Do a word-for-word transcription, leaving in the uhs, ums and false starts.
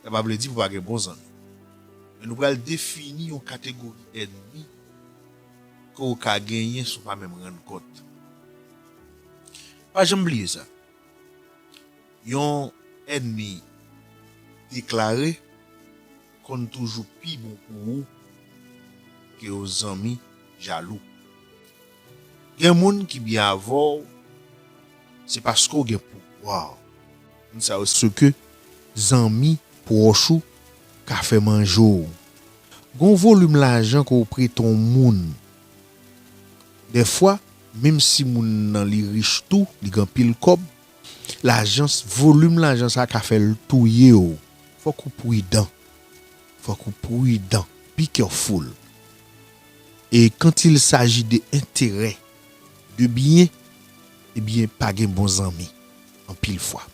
Sa pa vle di pou pa gen bon zanmi. Men nou pral defini yon kategori ènmi ke w ka genyen si w pa menm rann kont. Pa janm bliye sa. Yon ènmi deklare konn toujou pi bon pou ou ke yon zanmi jalou. Gen moun ki byen avè w, se paske w gen pouvwa. Moun sa yo se ke zanmi pwòch ou ka fè manje w. Gon volim lajan ke w prete yon moun. Dèfwa, menm si moun nan li rich tou, li gen anpil kòb, lajan, volim lajan sa ka fè l touye w. Fòk ou pridan. Fòk ou pridan. Be careful. E quand il s'agit de enterè, de byen, ebyen, pa gen bon zanmi, anpil fwa.